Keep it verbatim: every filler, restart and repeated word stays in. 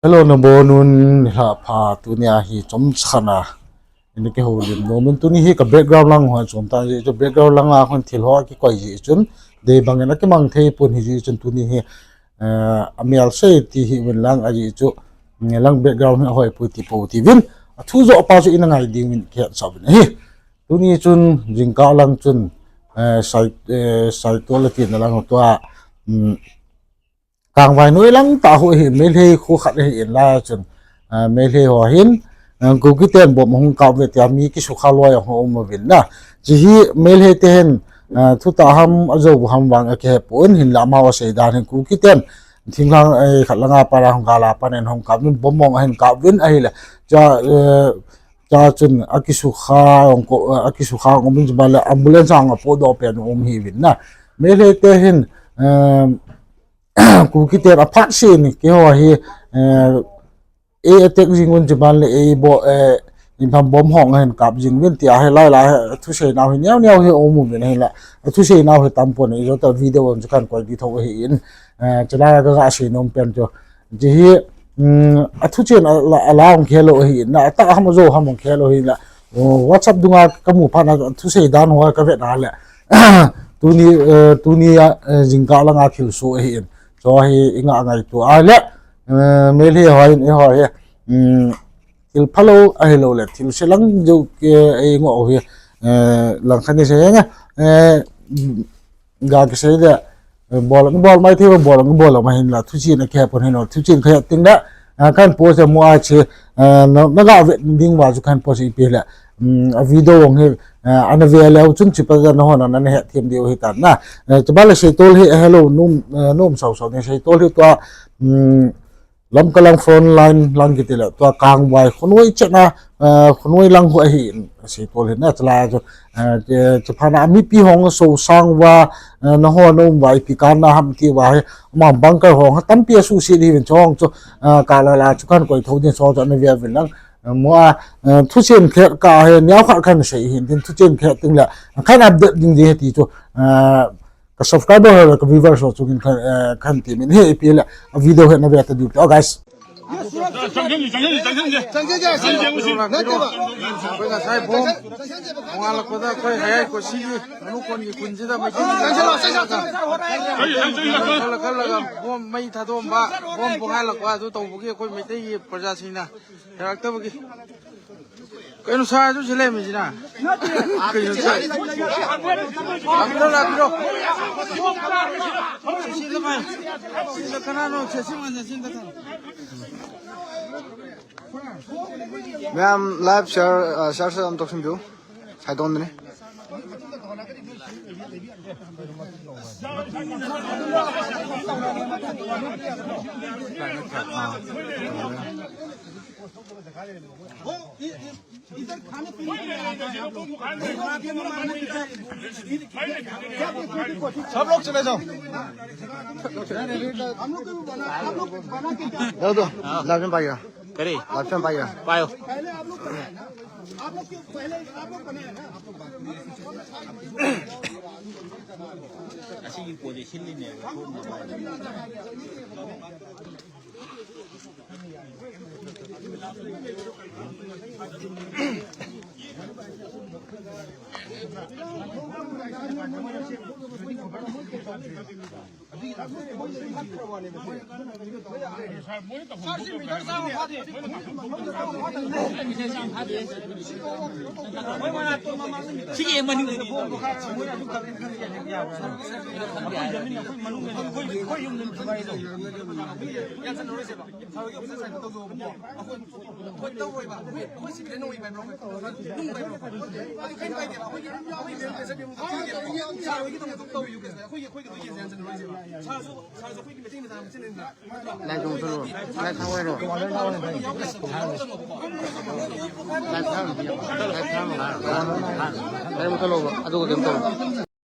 Hello, nabonun, nilhah pha. Tunia hi chomcha khat a ina kihoulim nomin, tuni hi ka background lang ho chom ta jeh chun, background lang a hon thil ho kikoi jeh chun, dei bangin akimang thei pon, hijeh chun tuni hi, eh, amel sei ti hih uvin lang, ajeh chu, mm, lang background hi ahoi poi ti pou tivin, athu jo pa chu ina ngai dingin kihetsah uvin ahi. Tuni chun jingkah lang chun, eh, Sai, eh, Saitol atina lang tua, mm, Kangvai noi lang tah ho ahi, Meitei kho khat ahi in, lai chun, ah, Meitei ho hin, ah, Kuki ten bomb ahung kap uve tia mi kisukha loi ahung um uvin na. Hiche hi Meitei te hin, ah, thutah ham ajou ham vang akihe pon, hinlah amaho asei dan hin Kuki ten thinglhang, eh, khat langa pat a hung gal a pat in hung kap uvin, bomb mong ahin kap uvin ahile. Chua, eh, chua chun akisukha ahung ko, eh, akisukha ahung um in, chuban le ambulance ahung apohdoh pen um ahiuvin na. Meitei te hin, eh, Kuki ten aphat seh in keiho hi, eh, ei attack jing un, chuban le ei bomb, eh, ipi ham bomb hong ahin kap jing uvin tia hi lai lai athusei nau hi neo neo hi um uvin, hinlah athusei nau hi tam pon, ijou ta video chu kahin koi ding thou ahi in, eh, chulai a kaga sei nom pen chu. Hiche hi, um, athu chen a la, a la hung khel lou ahi in, na atah ham ajou ham hung khel lou hinlah, oh, WhatsApp dunga kamu phat na athusei dan ho kavet na le, tuni, eh, tuni a, eh, jingkah langa thilsoh ahi in. Chu hi inga ngaito a le, eh, Meitei ho in, eiho hi, um, thil phalou ahilou le, thil se lang jou ke, eh, ngo hi, eh, langkhat ni sei nge, eh, ga kisei le, eh, bol, bol mai thei, bol, bol mai hinlah, thuchen akihe pon hin, thuchen kahet teng le, eh, kahin post e mo a hiche, eh, na, naga vet ding uva chu kahin post e ipi le, um, a video hong hi, eh, ana ve leu chun chupa jeh a nahon ana hethem diu ahitan na. Eh, chuban le Saitol hi, eh, hello, nom, eh, nom sau sau ni Saitol hi tua, um, Lamka lang front line lang kiti le, tua Kangvai khonoi chetna, eh, khonoi lang ho ahi in, Saitol hi na, chulai a chu, eh, che, chuphat na mipi hong asosang uva, eh, nahon um uva, ipi kana ham ti uva hi, ama bunker hong tampi asuhset ahiuvin, chu hong chu, eh, ka la la chu kahin koi thou ding, chu chu ana ve uvin lang, eh, mo a, eh, thuchen khat ka hi, neo khat kahin sei hin tin, thuchen khat teng le, kahin update ding ding ahi ti chu, eh, Ka subscriber ho, ka viewers ho chungin ka, eh, kahin temin ahi, ipi le, a video hi na ve ta diu te, oh, guys. Yes, yes, yes. Chang, chang, chang, chang, chang, chang. Chang, chang, chang, chang. Akhoi ngashai bomb hung ngalakpa da, akhoi hayai kosi, manu kon ki kunji da, mai ki. Chang, chang, chang, chang. Kala, kala, kala, bomb mai thadom ba, bomb hung ngalakpa, tu tau buki, akhoi Meitei ki praja sina. Character buki. Kaino sa chu sile mi jina. Kaino sa. Apro la apro. Sila mai. Sila kana no, sila mai, sila kana. Ma'am, live share, uh, share sa am toksin biu. Sai don ne. सब लोग चले जाओ। हम लोग को भी बना, आप लोग बना के क्या? जाओ तो, लाभ में पाएगा। करे। लाभ में पाएगा। पायो। पहले आप लोग बनाए ना, आप लोग के पहले आप लोग बनाए ना। ऐसी position नहीं है। ꯑꯩꯈꯣꯏ ꯇꯧꯔꯣꯏꯕ, ꯑꯩꯈꯣꯏ, ꯑꯩꯈꯣꯏ ꯁꯤꯕꯤꯂꯦꯟ ꯑꯣꯏꯕ ꯍꯥꯏꯕ꯭ꯔꯣ? ꯑꯩꯈꯣꯏ ꯅꯨꯡ ꯑꯣꯏꯕ꯭ꯔꯣ? ꯑꯗꯨ ꯀꯩꯝ ꯀꯥꯏꯗꯦꯕ꯫ ꯑꯩꯈꯣꯏꯒꯤ, ꯑꯩꯈꯣꯏꯒꯤ ꯁꯥꯔ ꯍꯣꯏꯒꯤꯗꯃꯛꯇ ꯇꯧꯕꯤꯌꯨ ꯀꯩꯅꯣ꯫ ꯑꯩꯈꯣꯏꯒꯤ, ꯑꯩꯈꯣꯏꯒꯤ ꯂꯣꯏ ꯌꯦꯡꯁꯦ ꯍꯥꯏꯅ ꯂꯣꯏꯁꯦꯕ꯫ ꯁꯥꯔꯁꯨ, ꯁꯥꯔꯁꯨ ꯑꯩꯈꯣꯏꯒꯤ ꯃꯩꯇꯩ ꯃꯆꯥ ꯃꯁꯦꯟꯅꯤꯗꯅ꯫ ꯂꯥꯏ ꯈꯨꯔꯨꯝꯁꯅꯨ꯫ ꯂꯥꯏ ꯊꯥꯡꯒꯠꯂꯣ꯫ ꯂꯥꯏ ꯊꯥꯡꯒꯠꯂꯣ꯫ ꯂꯥꯏ ꯊꯥꯡꯒꯠꯂꯣ꯫ ꯂꯥꯏ ꯃꯨꯊꯠꯂꯣꯕ꯫ ꯑꯗꯨꯒ ꯀꯩꯅꯣ ꯇꯧꯔꯣ꯫